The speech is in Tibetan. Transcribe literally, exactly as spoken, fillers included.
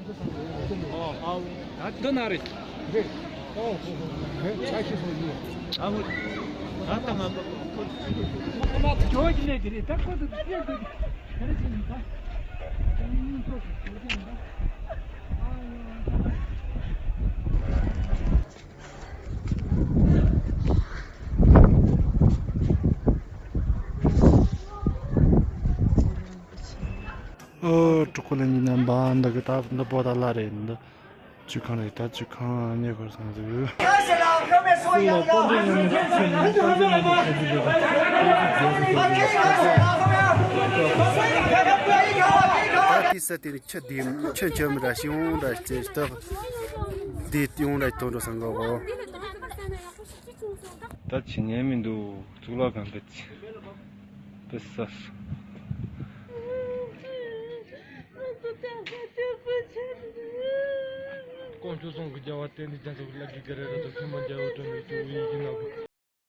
འདི་ན་རེད། རེད། ཨོ། ཧོ་ཧོ། ཧེ། ཆ་ཤས་སོང་ཡིན། ཨ་ཧོ། ད་ལྟ་ང་ཚོ། ཁོ་མ་ཐུག་ཇོ་གི་ལས་ཀྱི་རེད། ད་ཁོ་ཚོ་ཤེས་དགོས་ཀྱི། ག་རེ་བྱས་ནས་ད། ད་ཡིན་ཐོག་ཏུ་ཇོ་གི་ཡིན་ད། ཨ་ཡོ། ཨོ། གྲོགས་པོ་ལྷན་རྒྱས་རྣམ་པ། འདི་གི་ད་འདི་པོ་ཏཱ་ལ་རེད། འདི་བཅོས་ཁང་རེད། ད་བཅོས་ཁང་རྙེད་དགོས་བསམ་ཟེར། ད་དེ་ས་དེ་ནི་ཁྱི་དེ་ཁྱི་འཁྱམ་ར་ཤི་ཡོང་ར་ཅེས་ད་དེ་ཡོང་ར་ཐོན་འགྲོ་བསམ་གོ། ད་བྱེད་ཉན་མི་འདུག་གཙུག་ལག་ཁང་དེ་ཅི་དེ་ས། དཀོན་མཆོག་གསུམ་གྱི་རྒྱལ་བ་དེ་ནི་རྒྱ་མཚོ་ལ་གི་ག་རེ་ར་ཚོ་ཁྱིམ་པ་རྒྱལ་བོ་དྲན་མི་བཅུ་ཡིན་གྱི་ན།